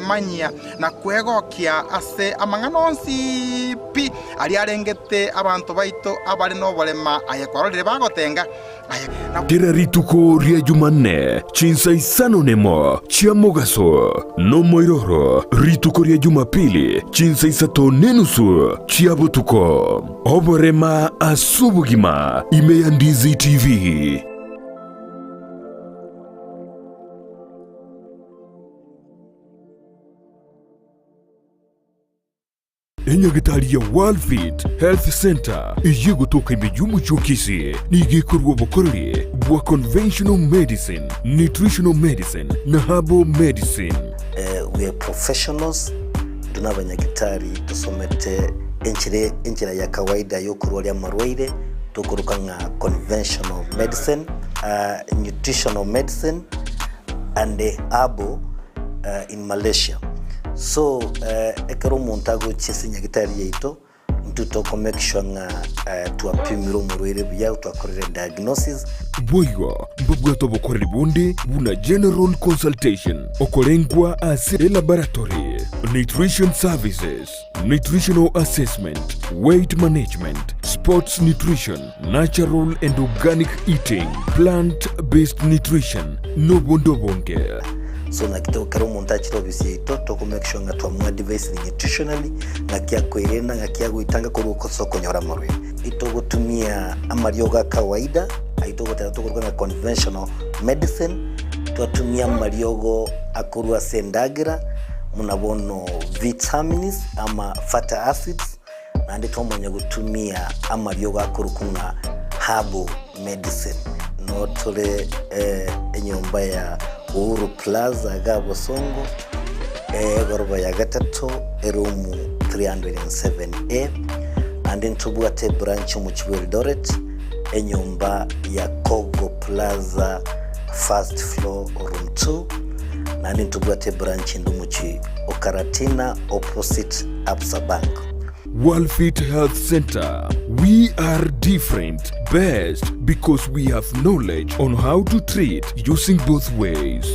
kwemanyia na kwegokia ase amang'ana onsi pi aria arengete abanto baito abare noborema, aye kwarorire bagotenga, aye na. Kera rituko ria Jumanne chinsa isano nemo chia mogaso, nomoiroro rituko ria Jumapili chinsa isato nenusu chia botuko. Oborema as'obogima ime ya Ndizi TV. Enyagitari ya Worldfit Health Centre eyio egotoka ime y'omochie o Kisii nigo ekorua obokoreri bwa conventional medicine, nutritional medicine na herbal medicine. We are professionals, intwe nabanyagitari tosomete enchera enchera ya kawaida yokorwaria amarwaire tokoroka ng'a conventional medicine, nutritional medicine and herbal in Malaysia. So ekero omonto agochia ase enyagitari yaito, intwe toko make sure ng'a twapimire omorwaire buya, twakorire diagnosis. Boigo mbabwate obokoreri bonde buna general consultation, okorengwa ase elaboratory, nutrition services, nutritional assessment, weight management, sports nutrition, natural and organic eating, plant based nutrition, nobonde obonge. So naki to ekero omonto achire ofisi yaito toko make sure ng'a twamoadvisire nutritionally, ng'aki akoerenda, ng'aki agoetanga korwa ase okonyora amarwaire. Itogotumia amariogo a kawaida, ayio togoteba tokoruga ng'a conventional medicine, twatumia amariogo akorwa ase endagera, buna bono vitamins ama fatty acids, naende twamanya gotumia amariogo akorokwa ng'a herbal medicine. Noo tore enyomba ya Uhuru Plaza iga Bosongo, egoroba ya gatato, eroom 307A, naende ntobwate ebranch omochie bwa Eldoret, enyomba ya Kogo Plaza first floor room 2, naende ntobwate ebranch ende omochie o Karatina opposite Absa Bank. Worldfit Health Center, we are different, best because we have knowledge on how to treat using both ways.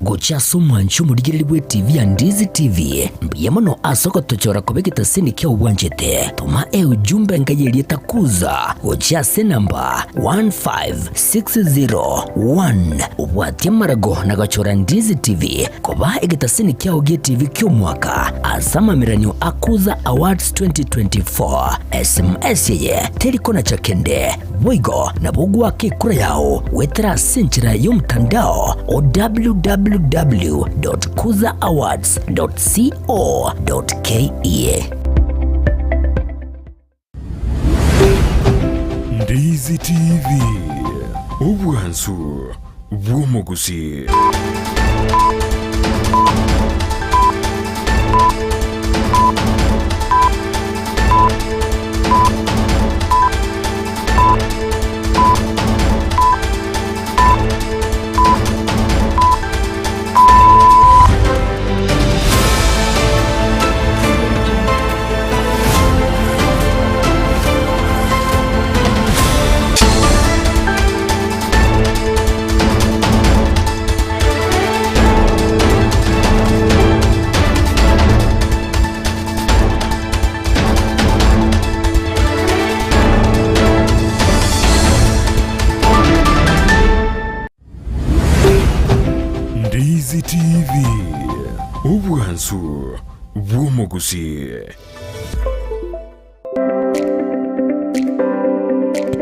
Gochia ase omwancho omorigereria bw'etibi ya Ndizi TV, mbuya mono ase ogotochora koba egetasini kiao bwanchete. Toma eujumbe enka y'erieta Kuza gochia ase enamba 15601 obwatie amarago na gochora Ndizi TV koba egetasini kiao gi'etibi ki'omwaka ase amameranio a Kuza Awards 2024. SMS eye teri konacha kende. Boigo nabo ogoaka ekura yao goetera ase enchera y'omotandao o www.kuzaawards.co.ke. Ndizi TV, obwansu bw'omogusii. Ndizi TV, obwansu bw'omogusii.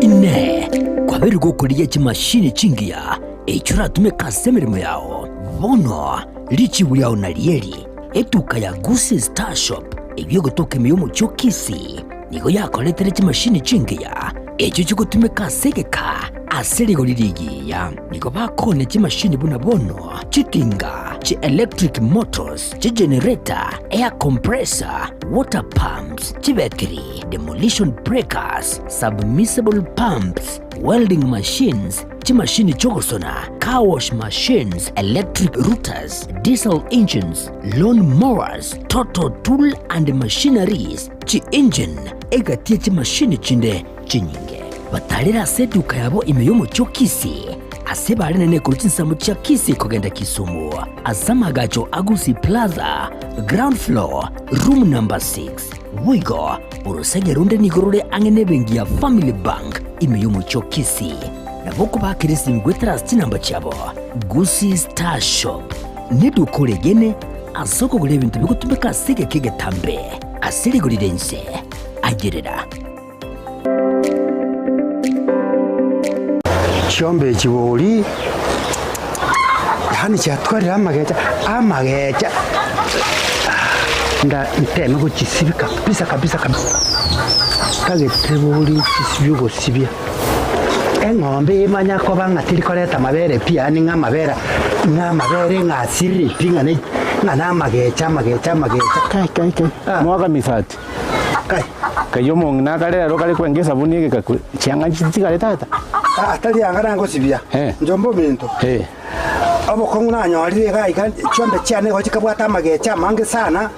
Inee! Kwabeire gokorigia chimashini chingiya echio oratumeke ase emeremo yao? Bono richibu riao narieri, etuka ya Gusii Star Shop eyio egotoka ime y'omochie o Kisii nigo yakoretere chimashini chingiya echio chigotumeka ase egeka ase rigori rigiya. Nigo bakoonia chimashini buna bono chitinga, chi electric motors, chigenerator, air compressor, water pumps, chibetiri, demolition breakers, submersible pumps, welding machines, Chimashini chi'ogosona, car wash machines, electric routers, diesel engines, lawn mowers, total tool and machineries, chi-engine, egati ye chimashini chinde chinyinge. Batarire ase eduka yabo ime y'omochie o Kisii, ase bare nene korwa chinsemo chia Kisii kogenda Kisumu, ase amagacho a Gusii Plaza, ground floor, room number 6. Boigo, orosege runde nigo rore ang'e nebenki ya Family Bank ime y'omochie o Kisii. Nabo okobakera esimi goetera ase chinamba chiabo. Gusii Star Shop neduka oregene ase okogora ebinto bigotumeka ase egeka egetambe ase rigori ri'ense. Ayerera. Chiombe echi bori, yaani chiatwarire amagecha, amagecha nda nteme gochisibia kabisa kabisa kabisa, ntagete bori chisibie ogosibia, eng'ombe emanya koba ng'a teri koreta amabere pi yaani ng'a amabere ng'a amabere ng'a asirire pi ng'a ne ng'a na amagecha amagecha amagecha. Kai kai kai, mwaka misati. Kai. Kai omong'ina akare ero kare kwenga esabuni egeka chianga nchitigare tata. Aa tari anga nangosibia, Eh. njombe ominto. Eh. Obokong'u nanyorire iga iga chiombe chiane igo chikabwata amagecha amange sana,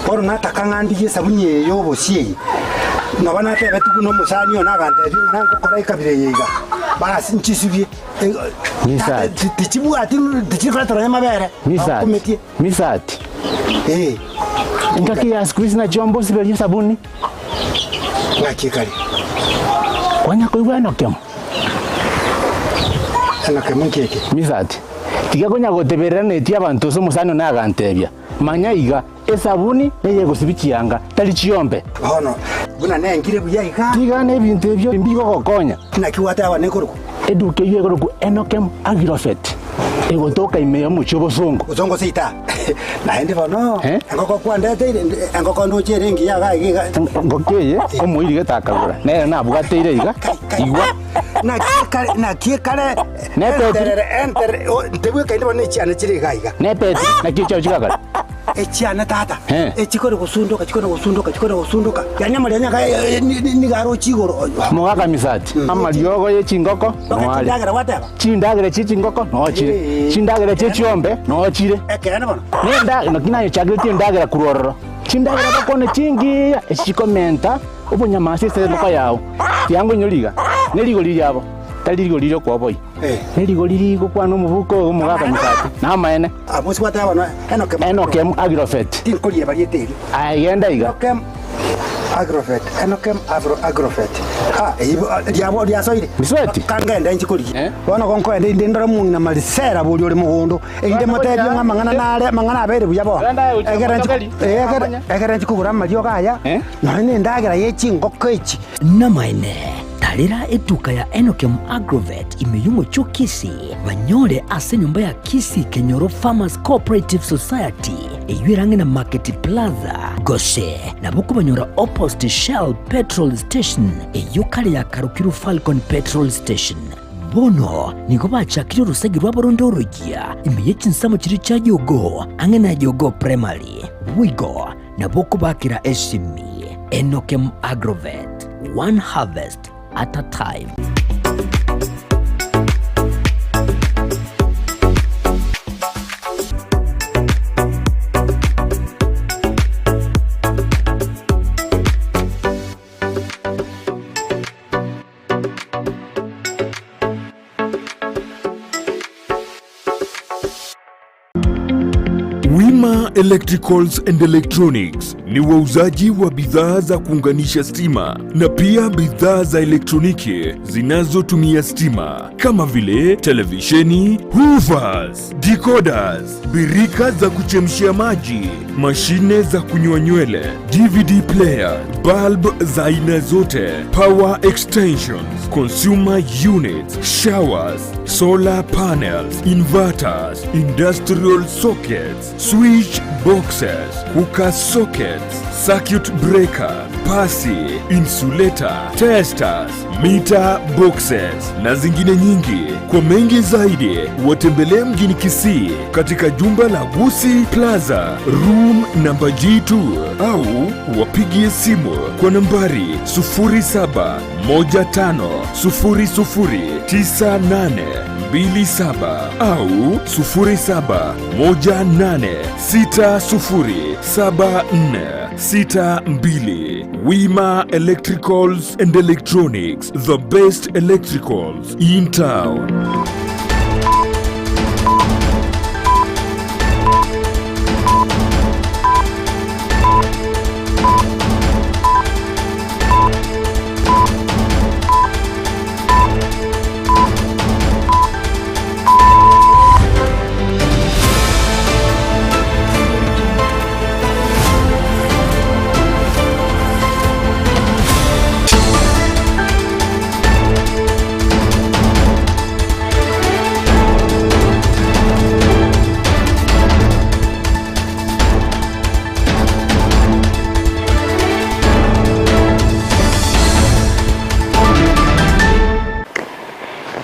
bono nataka ng'a ndigie esabuni eye ya obosie eye. Nabo natebetigwe buna omosani one agantebia ng'a nangokora ekabira eye iga, basi nchisibie. Misati. Tata tichibwati tichiri koreta nonya amabere, Misati. bakumetie. Misati. Eh. Engaki ya siku hizi nachio mbosiberie esabuni. Ng'aki ekare? Kwanya koigwa enokemo? Enokemo nki eke? Misati. Tiga konya goteberera netie abanto ase omosani one agantebia, Manya iga, esabuni neyegosibia chianga, tari chiombe. Bono, buna nengire buya iga. Tiga nebinto ebio mbigogokonya. Naki gwateba nekorokwa? Eduka eyio ekorokwa Enokem Agrofet, egotoka ime y'omochie obosongo. Bosongo seita. Naende bono, Eh? engoko kwandeteire, engoko ndoche ere engiya iga iga iga. Engoko eye omoiri gete akagora, nere nabwateire iga, igwa. Naki ekare, naki ekare, Nepetiri. enterere, enterere, o, ntebwekaini bono echiane chire iga iga. Nepetiri, naki echiao chigakare. Echiane tata, Eh. echikore gosundoka, chikore gosundoka, chikore gosundoka, yaani amarianya aka nigo aroche igoro. Mogaka misati, amariogo ye chingoko Mpaka noare. chindagera gwateba? Chindagera chie chingoko noo chire, Eh. chindagera chie chiombe noo chire. Ekeene bono. Nenda naki nayochageretie endagera korwa ororo. Chindagera bakwane chingiya echi chikomenta obonyama ase engoko yao. Tiango inyore iga, ne rigori riabo, tari rigori ri'okoboyia. Eh. Ne rigori rigokwana omobuko oyo omogaka misati, namaene. Amo gwateba bono, Enokem. Enokem Agrofet. Tinkorieba rieta erio. Aye genda iga. Enokem Agrofet, Enokem Afro Agrofet. Ah, eyio riabo riasoire. Misweti. Kangende inche korigia. Eh? Bono gonkoenda inde ndore omong'ina Marisela boria ore mogondo, erinde motebie ng'a amang'ana nare, amang'ana abeire buya bono. Genda aye ochie Egere nchi- omotokeri, eh, egere- amanye. egere nchi kogora amariogo aya, Eh? nonya na endagera ye chingoko echi. Namaene, tarera etuka ya Enokem Agrovet ime y'omochie o Kisii, banyore ase enyomba ya Kisii Kenyoro Farmers Cooperative Society, eyio ere ang'e na Market Plaza, gose nabo okobanyora opposite Shell Petrol Station, eyio kare yakarokirwe Falcon Petrol Station. Bono nigo bachakire orosegi rwabo ronde oroyia ime ye chinsemo chiria chia Jogoo, ang'e na Jogoo Primary. Boigo nabo okobakera esimi. Enokem Agrovet, one harvest at a time. Wima Electricals and Electronics ni wauzaji wa bidhaa za kuunganisha stima na pia bidhaa za elektroniki zinazotumia stima kama vile televisheni, hoovers, decoders, birika za kuchemshia maji, mashine za kunyoa nywele, DVD player, bulb za aina zote, power extensions, consumer units, showers, solar panels, inverters, industrial sockets, switch boxes, cooker sockets, circuit breaker, pasi, insulator, testers, meter boxes na zingine nyingi. Kwa mengi zaidi, watembelee mjini Kisii katika jumba la Gusii Plaza, room namba G2 au wapigie simu kwa nambari 0715009827 au 0718607462. Wima Electricals and Electronics, the best electricals in town.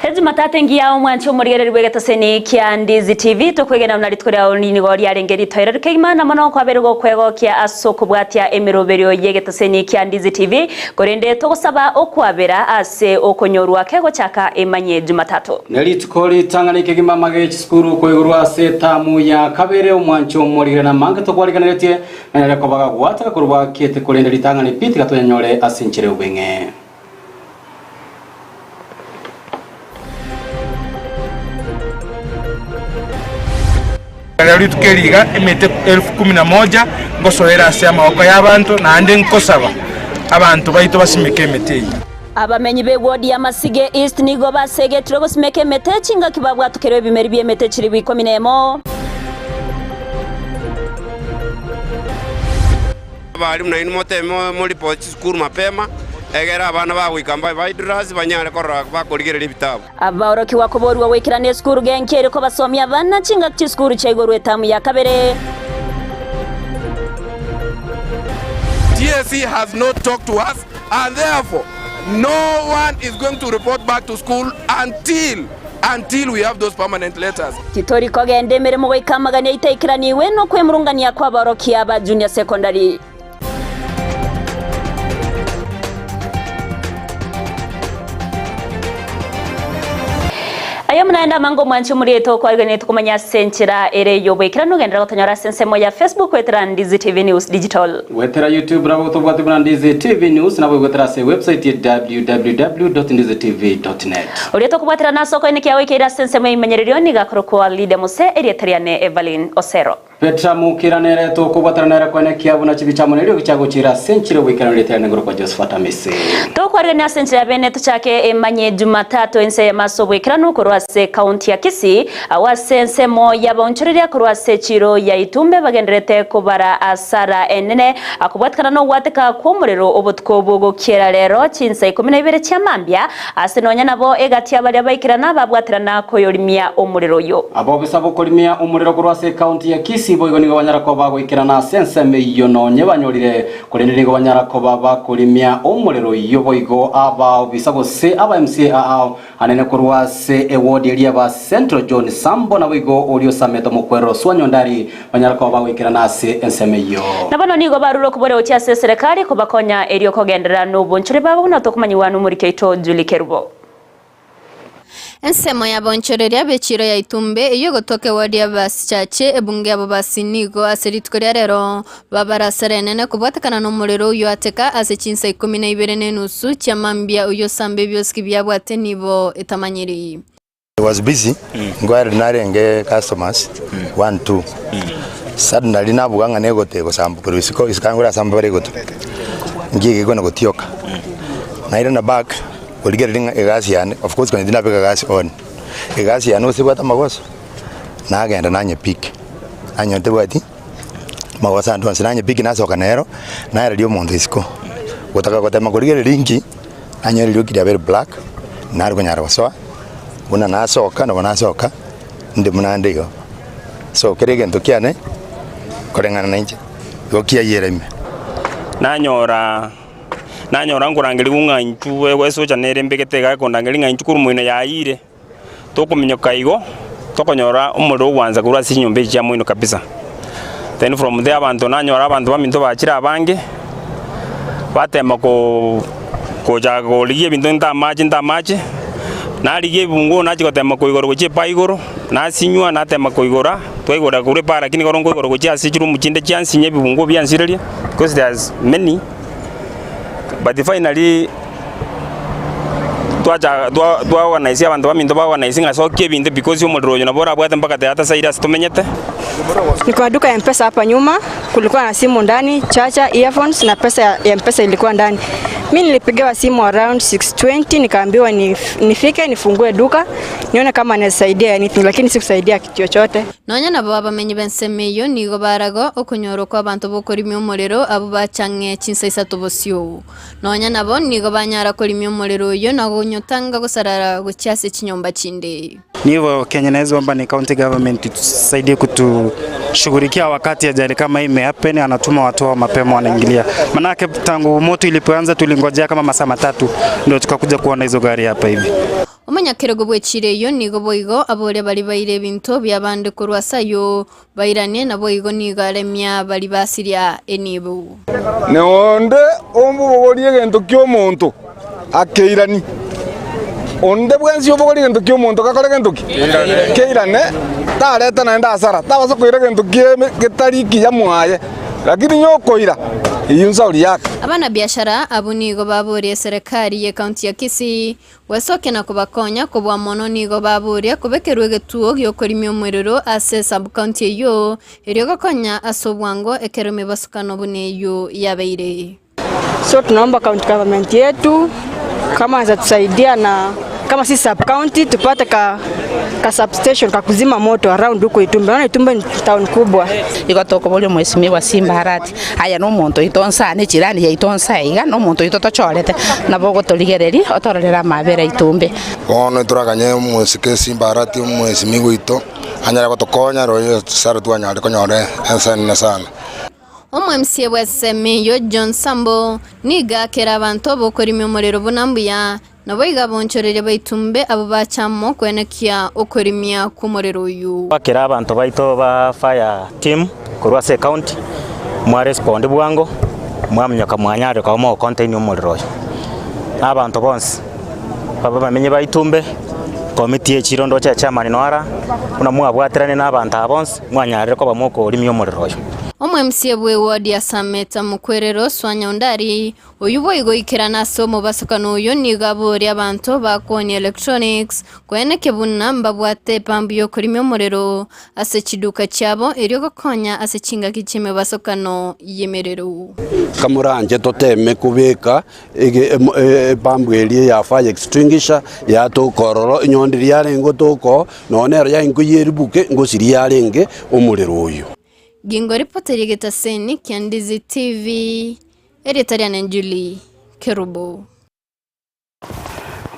Ejumatatu engiya omwanchi omorigereri bw'egetoseni kia Ndizi TV tokwegena buna rituko riao nigo riarenge ritoereru kegima na mono kwabeire gokwegokia ase okobwatia emeroberio y'egetoseni kia Ndizi TV korende togosaba okwabera ase okonyorwa kegochaka emanye Jumatatu. Ne rituko ritang'ani kegima amage chisukuru koigorwa ase etamu ya kabere omwancho omorigere na amange tokwariganeretie nanyare koba gagwataka korwa kiete korende ritang'ani pi tiga tonyanyore ase enchera y'obweng'e. Rero rituko eri iga emete elfu kumi na moja ngosoera ase amaboko y'abanto, naende nkosaba abanto baito basimeke emete eyio. Abamenyi b'ewodi ya Masige East nigo basegetirwe gosimeka emete chingaki babwatokerwe ebimeri bi'emete chilifu ikomi nemo. Abalimu nainwe moteme moripoti chisukuru mapema, egere abana bagoika mbabe baidlers banyare korora bakorigereria ebitabu. Abaorokigwa koborigwa goikerana esukuru genki ere kobasomia abana chingaki chisukuru chiaigorwe etamu ya kabere. TSC has not talked to us and therefore no one is going to report back to school until until we have those permanent letters. Titori kogenda emeremo goika amagani aito aikeraniwe nokwemurungania kw'abaorokia ba junior secondary. Aye buna ende amange omwanche omorieto okwariganetwe komanya ase enchera ere y'oboikeranu genderera gotonyora ase ensemo ya Facebook goetera Ndizi TV News Digital. Goetera YouTube nabo tobwate buna Ndizi TV News nabo goetera ase website ya www.ndizitv.net. Oria tokobwaterana ase okoenekia goikeire ase ensemo y'ebimenyererio nigo akorokwa Lydia Mose erieta riane Evelyn Osero. Petra Mukira nere tokobwatana nere koenekia buna chibicha amo neriogi chiagochira ase enchera y'oboikeranu erieta riane ngorokwa Josephat Amisi. Tokwarigania ase enchera ya bene tochake emanye Jumatatu ense eyemo ase oboikeranu korwa ase ekaunti ya Kisii Agwo ase ensemo y'abaonchoreria korwa ase echiiro ya Itumbe bagendererete kobara asara enene, akobwatikana nogwateka kw'omorero obotuko bogokiera rero chinsa ikomi na ibere chia mambia, ase nonya nabo egati ya baria baikerana babwaterana koyorimia omorero oyio. Abobisa bokorimia omorero korwa ase ekaunti ya Kisii boigo nigo banyara koba bagoikerana ase ensemo eyio nonye banyorire, korende nigo banyara koba bakorimia omorero oyio boigo abaobisa gose aba MCA ao Anene korwa ase ewodi eria ba Central John Sambo naboigo oria osamete omokwerero Swanyo Ndari banyare koba bagoikerana ase ensemo eyio. Na bono nigo barure okoboria gochia ase eserekari kobakonya erio kogenderera nobonchore babo buna tokomanyigwa nomoriki oito Julie Kerubo. Ensemo y'abaonchoreria b'echiiro ya Itumbe eyio egotoka ewodi ya Basichache ebunge ya Bobasi nigo ase rituko ria rero Babarasara enene kobwatekana nomorero oyio ateka ase chinsa ikomi na ibere na enusu chia mambia oyio osamba ebiosiki biabwate nibo etamanyiri. I was busy inquiry narenge customers one two suddenly nabuga ng'a negote egosamba korwa isiko isiko angore ase ambare egoto nki egekwana gotioka nairana back korigereria ng'a egasi yane of course konya tinabeka gasi on egasi yane gose ebwate amagoso nagenda nanye pick nanyora tebwati. Magoso ande onsi nanyepiki nasoka nero, naereria omonto isiko, gotaka gotema korigereria inki, nanyora erioki riabeire black, nare konyara gosoa, buna nasoka nabo nasoka, inde buna ande igo. So kera egento kiane, koreng'ana na inche, igo kiayera ime. Nanyora nanyora nkorangerigwa ng'a intwe esocha nere mbegete iga ekondangeria ng'a intwe korwa moino yayiire. Tokominyoka igo, tokonyora omorero ogwansa korwa ase chinyomba echi chia moino kabisa. Then from there abanto nanyora abanto baminto bachire abange, Batema ko gocha korigia ebinto ntamache ntamache, narigia ebibunguo nachia gotema koigora gochia epaa igoro, nasinywa natema koigora, twaigora korwa epaa lakini ekero nkoigora gochia ase chiroom chinde chiansinya ebibunguo biansireria, because there's many, but finally twacha twa twa organise abanto baminto ba organise ng'a sokia ebinto because omorero oyo nabo orabwate mpaka tayatasaire ase tomenyete. Niko na duka ya Mpesa hapa nyuma, kulikuwa na simu ndani, charger, earphones na pesa ya Mpesa ilikuwa ndani. Mi nilipigiwa simu around 6:20 nikaambiwa nifike nifungue duka nione kama naweza saidia anything, lakini sikusaidia kitu chochote. Nonya nabo abamenyi b'ensemo eyio nigo baraga okonyorwa kw'abanto b'okorimia omorero abwo bachang'e chinsa isato bosio. Nonya nabo nigo banyara korimia omorero oyio na konyotanga gosarara gochia ase chinyomba chinde. Nigo Kenya naeza omba ni county government itusaidie kutushughulikia wakati ajali kama hii imehappen, anatuma watu wao mapema wanaingilia. Manake tangu moto ilipoanza tulingojea kama masaa matatu ndio tukakuja kuona hizo gari hapa hivi. Omonyakerogo bw'echiira eyio nigo boigo aboria baria baire ebinto bi'abande korwa ase ayio bairanie, naboigo nigo aremia baria basiria enibo. Na onde omobogorie egento ki'omonto, akeiranie. Onde bwensi obogorie egento ki'omonto gakore gento ki? Keirane, tareta naende hasara, tabasa koira egento ki'eme getari kiya mwaye, lakini onye okoira, eyio nsauri yake. Abanabiashara abwo nigo baboria eserekari y'ecounty ya Kisii Gwesokia na kobakonya kobua mono nigo baboria kobekerwa egetuo gi'okorimia omorero ase esub-county eyio, erio gokonya ase obwango ekero emebasukano buna eyio yabeire. So tunaomba county government yetu kama wanaweza tusaidia na kama si sub county tupate ka, ka substation ka kuzima moto around huko Itumbe. Naona Itumbe ni town kubwa. Igo tokoboria omwesimigwa Simba Arati, aye nomonto oito onsi aa, ne chirani yaito onsi aiga, nomonto oito tochorete, nabo ogotorigereria otororere amabera aito mbe. Bono toraganye omosike Simba Arati omwesimigwa oito anyare gotokonya royo saro twanyare konyora ense enene sana. Omo-MCA bw'esemi John Sambo nigo akera abanto bokorimia omorero buna mbuya, Naboigo abonchoreria baitumbe abwo bacha amo kwenekia okorimia kw'omorero oyio. Gwakera abanto baito ba fire team korwa ase ecounty, mwa respond bwango, mwaminyoka mwanyarire koba mogo contain omorero oyo. Na abanto bonsi babe bamenyi ba Itumbe, committee ye chiro ndoche ya chairman noyo ara, buna mwabwateranie na abanto aba bonsi, mwanyarire koba mokorimia omorero oyo. Omo-MCA bw'eward ya Sameta Mokwerero, Swanya Ondari, Oyio boigo oikerana ase omobasokano oyo nigo aboria abanto ba koonia electronics koenekia buna mbabwate epambu y'okorimia omorero ase chiduka chiabo erio gokonya ase chingaki chi'emebasokano y'emerero. Kamoranche toteme kobeka epambu eria ya fire extinguisher yatoka ororo, inye onde riarenge gotoka oo, nonya nero yainko yeribuke ngosiria yarenge omorero oyio. Gingo ripoti ri'egetaseni kia Ndizi TV. Erieta riane Julie Kerubo.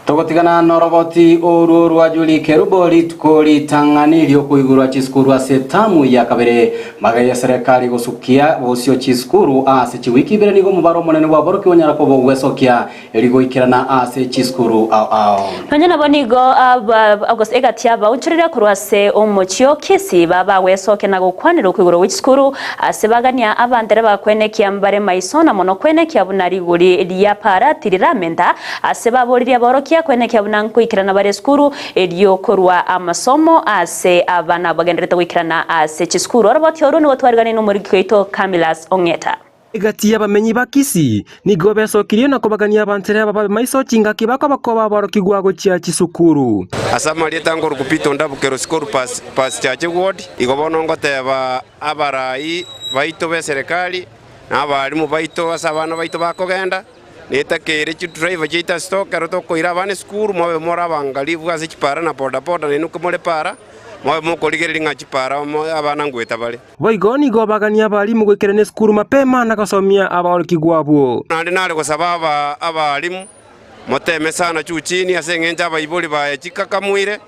Togotigana noroboti orwo rwa Julie Kerubo rituko ritang'ani riokoigorwa chisukuru ase etamu ya kabere magega ya serikali gosukia bosio chisukuru ase chiwiki ibere nigo omobaro omonene bw'aborokia onyara koba ogwesokia Erio goikerana ase chisukuru ao ao. Nonya nabo nigo aba, gose egati abaonchoreria korwa ase omochie o Kisii babagwesokia na gokwanera okoigorwa gwe chisukuru ase bagania abantere bakwenekia mbare maiso na mono kwenekia buna rigori ria para tiriramenta ase baboririe aborokia kwenekia buna nkoikerana bare esukuru erio korwa amasomo ase abana bagenderete goikerana ase chisukuru. Oroboti orwo nigo twariganire nomoriki oito Camillus Ong'eta. Egati y'abamenyi ba Kisii nigo besokirie na kobagania abantere aba babe maiso chingaki bakobakoba aborokigwa gochia chisukuru. Ase amarieta nkoruku Peter Ondabukero Sikoru Pas Pas Chache Ward, igo bono ngoteba abarai baito b'eserekari na abalimu baito ase abana baito bakogenda, netakeire chidriver chiaito ase tokero tokoira abana esukuru mobe more abangalifu ase chipara na bodaboda nainwe more para, mobe mokorigereria ng'a chipara abana ngoeta bare. Boigo nigo bagania abalimu goikerana esukuru mapema na gosomia aborokigwa abwo. Naende nare gosaba aba abalimu, moteme sana juu chini ase eng'encho abaibori baye chikakamoire,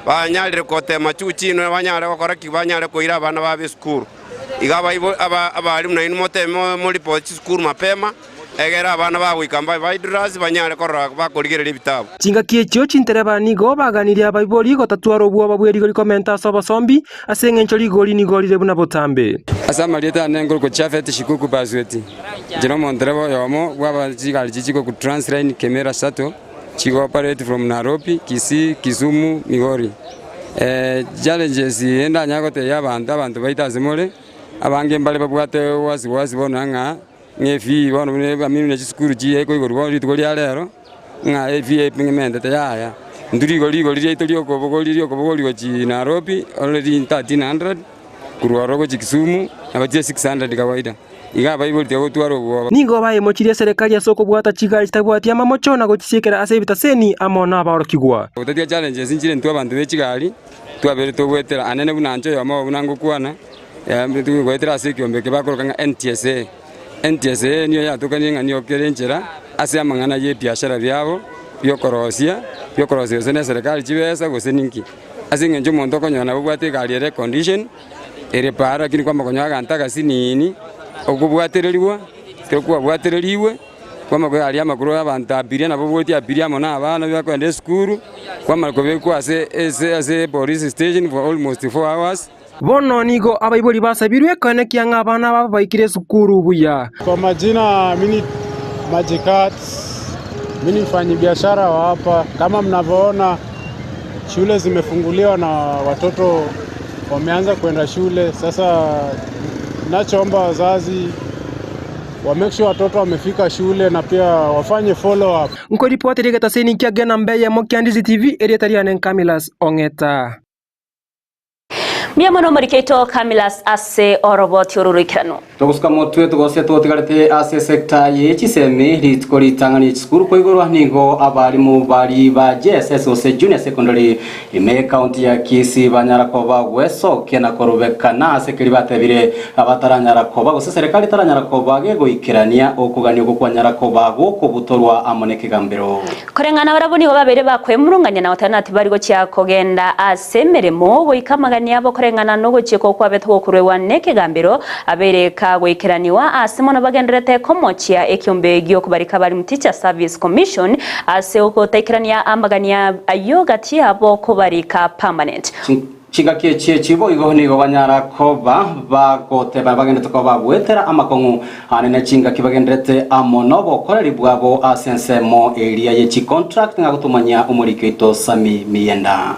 banyarire gotema juu chini banyare gokora ki? Banyare koira abana babo esukuru. Iga abaibo aba abalimu nainwe moteme moripoti chisukuru mapema, Egere abana bagoika mbabe baidras banyare korora bakorigereria ebitabu. Chingaki echio chintereba nigo baganirie abaibori gotatwara obwoba bwe rigori komenta ase obosombi, ase engencho rigori nigo rire buna botambe. Ase amarieta ane nkorokwa Japhet Shikuku Basweti, inche nomontereba oyomo bw'aba chigari chiria chikoku Transline Kemera Shuttle chigo operate from Nairobi, Kisii, Kisumu, Migori. Challenges eye ndanyare gotebia abanto, abanto baito ase more, abange mbare babwate wasi wasi bono ng'a Ng'a efee bono buna ebamiri buna chisukuru chiaye koigorwa bono rituko ria rero, ng'a efee eping'ementete yaya. Intwe rigori rigori riaito riokobogoria riokobogoria gochia Nairobi, already 1300, korwa ororo gochia Kisumu, nabo chire 600 kawaida. Iga abaibori tigotwara obwoba. Nigo baimochirie eserekari ase okobwata chigari chitabwati amamocho na gochisiekera ase ebitaseni amo nabaorokigwa. Gotatiga challenges nchire intwe abanto be chigari, twabeire togoetera anene buna inche oyomo obo buna ngokwana, Goetera ase ekiombe eke bakoroka ng'a NTSA. NTSA nigo yatokanire ng'a nigo kere enchera ase amang'ana y'ebiashara biabo bi'okorosia, bi'okorosia gose neserekari chibesa gose ninki. Ase eng'encho omonto okonyora nabo obwate egari ere condition, ere para lakini kwamanya konyora aganto agasinini, okobwatereriwa, ekero kwabwatererigwe. Kwamanya aria amakuru y'abanto abiria nabo goetia abiria amo nabana bakoenda esukuru, kwamanya kobekwa ase ase ase police station for almost 4 hours. Bono nigo abaibori basabirwe koenekia ng'a abana babo baikire esukuru buya. Kwa majina mimi Majikat, mimi ni mfanyibiashara wa hapa. Kama mnavyoona shule zimefunguliwa na watoto wameanza kwenda shule. Sasa nachoomba wazazi wa make sure watoto wamefika shule na pia wafanye follow up. Nkoripoteri egetaseni kia namba eyemo kia Ndizi TV erieta riane Camillus Ong'eta. Mbuya mono omorikeito Camillus ase oroboti oro roikeranu. Togosuka motwe togose twotigarete ase sector ye chisemi rituko ritang'ani chisukuru koigorwa nigo abarimu bari ba JSS gose Junior Secondary ime county ya Kisii banyara koba gwesokia na korubekana ase keri batebire abataranyara koba gose serikali taranyara koba gegoikerania okogania oko kwanyara koba gokobutorwa amo nekegambero. Koreng'ana barabwo nigo babere bakwemurungania na goteba nati bari gochia kogenda ase emeremo goika amagani abo koreng'ana nogochieka okwabete gokorwewa nekegambero abere kagoikeraniwa ase mono bagenderete komochia ekiombe giokobarika abarimu Teacher Service Commission ase ogotaikerania amagani ayo gati yabo kobarika permanent. Chingaki echi echibo igo nigo banyara koba bagoteba bagendete koba bagwetera amakong'u anene chingaki bagenderete amo nobokoreri bwabo ase ensemo eria ye chicontract ng'a gotumanya omoriki oito Sami Miyenda.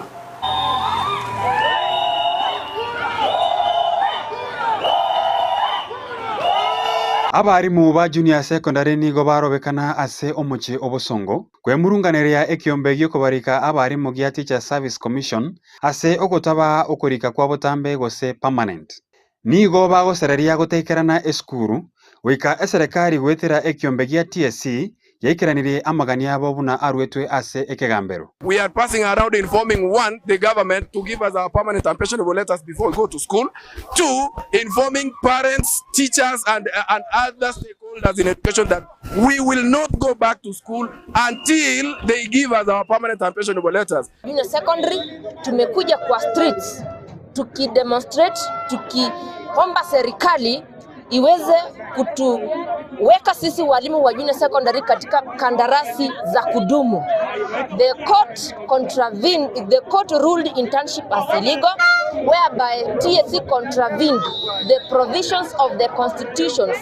Abarimu ba Junior Secondary nigo barobekana ase omochie obosongo kwemurunganeria ekiombe giokobarika abarimu gia Teachers Service Commission ase ogotaba okorika kwa botambe gose permanent. Nigo bagosereria gotaikerana esukuru goika eserekari goetera ekiombe gia TSC yaikeranirie amagani abo buna arwetwe ase ekegambero. We are passing around informing one, the government to give us our permanent and pensionable letters before we go to school. Two, informing parents, teachers, and other stakeholders in education that we will not go back to school until they give us our permanent and pensionable letters. Junior secondary tumekuja kwa streets tukidemonstrate, tukiomba serikali iweze kutuweka sisi walimu wa junior secondary katika kandarasi za kudumu. The court contravened, the court ruled internship as illegal whereby TSC contravened the provisions of the constitutions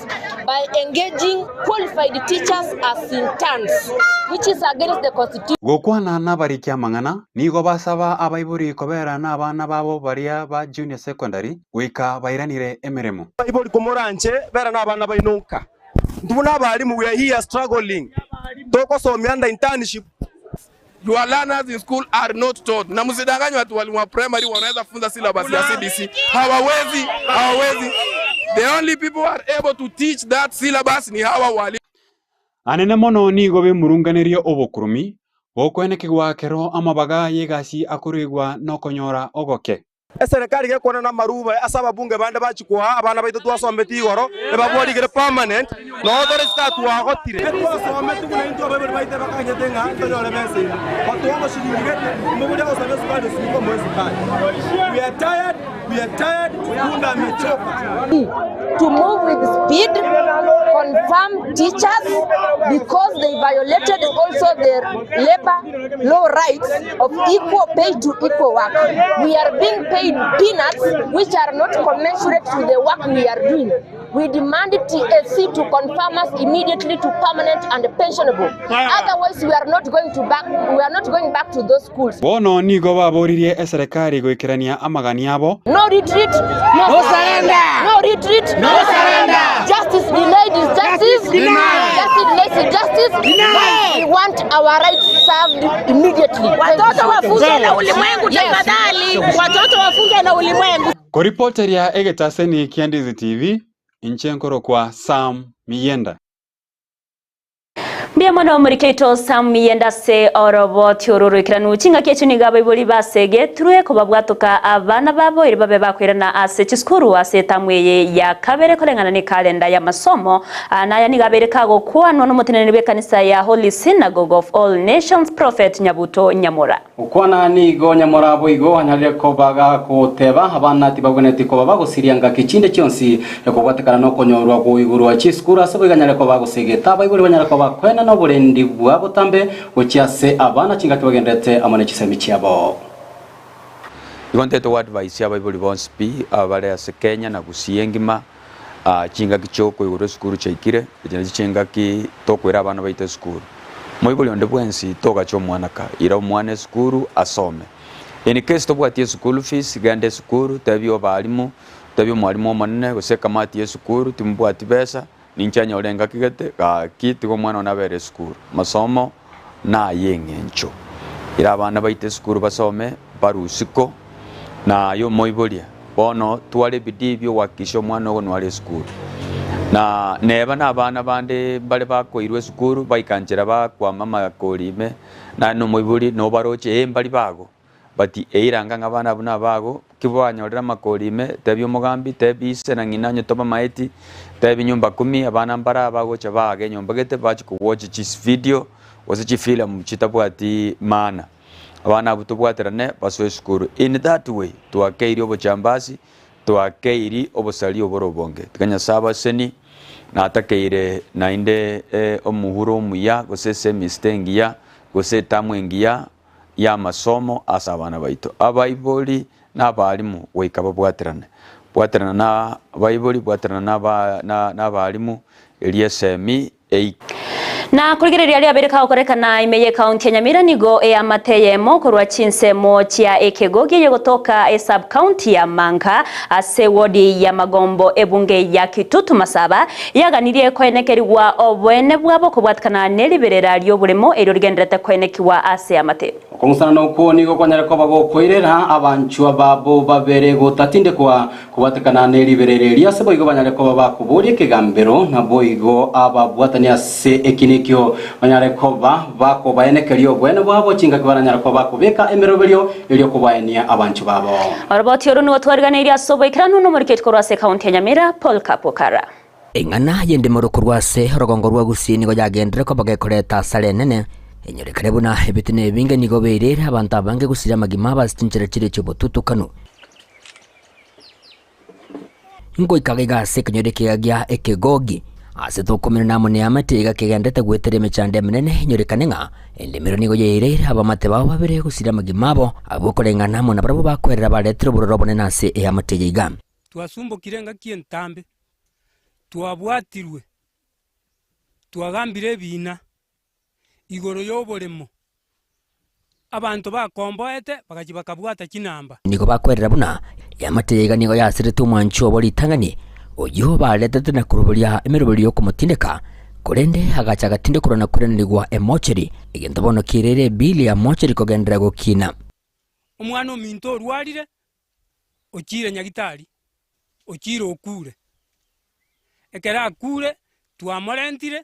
by engaging qualified teachers as interns, which is against the constitution. Gokwana nabariki amang'ana nigo basaba abaibori kobera na abana babo baria ba junior secondary goika bairanire emeremo. Abaibori komoranche bera na abana bainonka ntubuna abarimu we are here struggling tokosomia under internship. Your learners in school are not taught. Na msidanganywe watu walimu wa primary wanaweza funza syllabus ya CBC. Hawawezi, hawawezi. The only people who are able to teach that syllabus ni hawa walimu. Anene mono nigo bemurunganerie obokurumi gokwenekigwa kero amabaga yegasi akorigwa nokonyora ogoke. Eserikali gekwana na maruba ase ababunge bande bachikwa abana baito twasomete igoro ebabwarigire permanent nothore twagotire twasomete buna intwe abaibori baite bakanyete ng'a tonyore besa ime batuongo shilingi gete muburia gosomia sukari osibiko moe sukari. We are tired. We are tired, punda amechoka. To move with speed, confirm teachers because they violated also their labor law rights of equal pay to equal work. We are being paid peanuts which are not commensurate to the work we are doing. We demand TSC to confirm us immediately to permanent and pensionable. Otherwise, we are not going to back. We are not going back to those schools. Bono nigo baboririe eserekari goikerania amagani abo. No retreat, no, No surrender. No retreat, No surrender. Justice delayed is justice denied. Justice delayed is justice Denied. We want our rights served immediately. Watoto wafunzwe na ulimwengu Yes. tafadhali, watoto wafunzwe na ulimwengu. Koripoteria egetaseni kia Ndizi TV, inche nkorokwa Sam Miyenda. Mbia mwana omurikeito Sam Miyenda se oroboti ororokiranu chingaki echi nigo abaibori basegeturwe kobabwatoka abana babo eri babe bakwirana ase chisukuru ase etamu eye ya kabere koreng'ana ne kalenda ya masomo. Naya nigo abere kagokwanwa n'omoteneneri bw'ekanisa ya Holy Synagogue of All Nations Prophet Nyabuto Nyamora. Ukwana nigo nyamora boigo anyarire kobaga goteba abana tibabwenereti koba bagosiria ngaki chinde chionsi ekobwatekana na okonyorwa goigurwa chisukuru ase boigo anyare koba gosegeta abaibori banyare koba kwena na oborendi bwa botambe gochia ase abana chingaki bagenderete amo na chisemi chiabo. Igo ntete gwa advice abaibori bonsi pi abare ase Kenya na Gusii engima, chingaki chia okoigorwa esukuru chiaikire, echi nachi chingaki tokoira abana baito esukuru. Moibori onde bwensi togacha omwana ka, ira omwana esukuru asome. In case tobwati eschool fees, genda esukuru, tebia obarimu, tebia omwarimu omonene gose ekamati ya esukuru timobwati besa, ninche anyore engaki gete, gaki tiga omwana one abere esukuru. Masomo naye eng'encho. Ira abana baito esukuru basome, barusiko, na aye omoiboria, bono tware ebidii bia ogohakikisha omwana ogo nware esukuru. Na neba na abana bande mbare bakoirwa esukuru, baika nchera bakwama amakori ime, naye na omoibori nobaroche ee mbari bago, but eiranga ng'a abana abwo nabago, ki banyorire amakori ime, tebia omogambi, tebia ise na ng'ina onye tobamaeti, tebia nyumba kumi, abana mbare aba bagocha baage enyomba gete, bachia kowatch chivideo, gose chifilamu chitabwati maana. Abana abwo tobwaterane basoe esukuru. In that way, twakeirie obochambasi, twakeirie obosari oboro obonge. Tiga Nyasaye abaseni, natakeire naende omuhuro omuya, gose esemester engiya, gose etamu engiya ya amasomo ase abana baito. Abaibori na abalimu goika babwaterane. Bwaterana na abaibori, bwaterana na aba na na abalimu, eria esemi eike. Na kurigereria aria abere kagokorekana ime ye county ya Nyamira nigo eamate eyemo korwa chinsemo chia ekegogi eye gotoka e sub county ya Manga ase wodi ya Magombo ebunge ya Kitutu Masaba yaganirie koenekerigwa obwene bwabo kobwatikana neriberera rioboremo erio rigenderete koenekiwa ase amate. Okong'usana nokwo nigo kwanyare koba gokoirera abanchwa babo babere gotatindekwa kobwatekana na eriberera eria ase boigo banyare koba bakoboria ekegambero na boigo ababwatani ase eki nekio banyare koba bakobaenekeria obwene bwabo chingaki baranyare koba bakobeka emeroberio erio kobaenia abanchwa babo. Oroboti oro nigo twariganeirie ase oboikeranu nomoriketi korwa ase ekaunti ya Nyamira Paul Kapukara. Eng'ana y'endemero korwa ase orogongo rwa Gusii nigo yagenderire koba gekoreta asara enene, enyorekane buna ebitina ebinge nigo beirire abanto abange gosiria amagima abo ase chinchera chiria chi'obotutukanu. Ngoika iga ase ekenyoro ekiya gia Ekegogi, ase tokomenana amo neamate iga kegenderete goetera emechando emenene, enyorekane ng'a endemero nigo yaireire abamate babo babere gosiria amagima abo, abwo koreng'ana amo nabarabwo bakoerera baretire obororo obonene ase eamate eye iga. Twasumbokire engaki entambe, twabwatirwe, twagambire ebiina igoro y'oboremo, abanto bakomboete bagachia bakabwata chinamba. Nigo bakwerera buna eamate eye iga nigo yasirete omwanchi obo ritang'ani, oyio baretete na koroberia emeroberio y'okomotindeka, korende agacha agatindekorwa na koiranerigwa emocheri, egento bono kiareire ebili ya mocheri kogenderera gokina. Omwana ominto orwarire, ochiire nyagitari, ochiire okure. Ekero akure, twamorentire,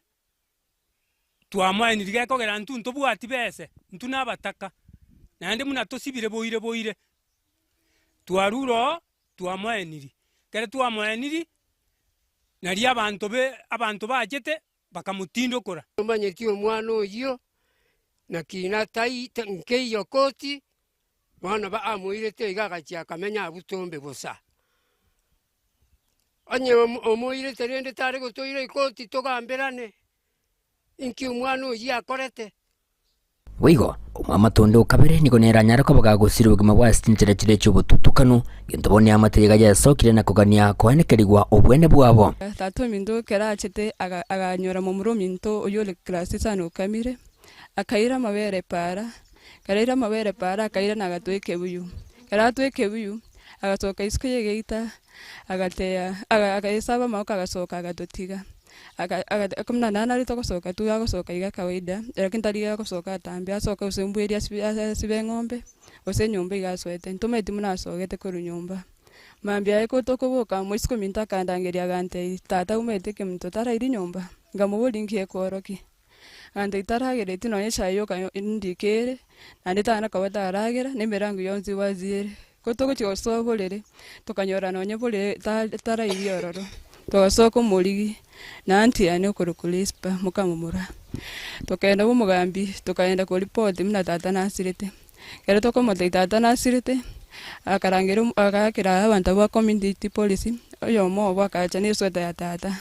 twamoenirie gekogera intwe ntobwati bese, intwe na abataka, naende buna tosibire boire boire. Twarure oo, twamoenirie, ekero twamoenirie, nario abanto be abanto bachete bakamotindokora. Omanyeti omwana oyio, naki natai nkeiyo koti. Bono ba amoirete iga agachia akamenya abwo tombe bosa. Onye omo omoirete rende tare gotoira ekoti togamberane, inki omwana oyio akorete? Boigo, omwamate onde o kabere nigo nere anyare koba gagosiria obogima bwa ase chinchera chiria chi'obotutukanu, gento bono eamate iga yesokire na kogania koenekerigwa obwene bwabo. Tata ominto ekero achete aga aganyora momura ominto oyio ore class isano okamire, akaira amabere paara, ekero aira amabere paara akairana agatwa ekebuyu, ekero atwa ekebuyu, agasoka isiko ya egeita, agateya aga agaesaba amagoko agasoka agatotiga. Aka aka buna naende togosoka tu agosoka iga kawaida, lakini tari agosoka atambe, asoke gose mbweri asibe asibe eng'ombe, gose enyomba iga asoete. Ntomaeti buna asogete korwa nyomba. Mambia aye ko tokoboka moisiko ominto akandangeria agantebia, tata omanyete ekeminto tarairi nyomba? Nkamoboria nki ekworokia. Agantebia taragereti nonye echae yoka ndika ere, naende tana koba taragera, na emerango yonsi wazi ere. Ko togochia gosoa borere, tokanyora nonye borere tarairi ororo, togasoa komorigia, na aunty yane okorokwa Rispa mokamomura. Tokagenda bwa omogambi, tokagenda koripoti buna tata nasirete. Ekero tokomotebia tata nasirete, akarangeria agaakera abanto ba community police, oyomo obo agacha na esweta ya tata.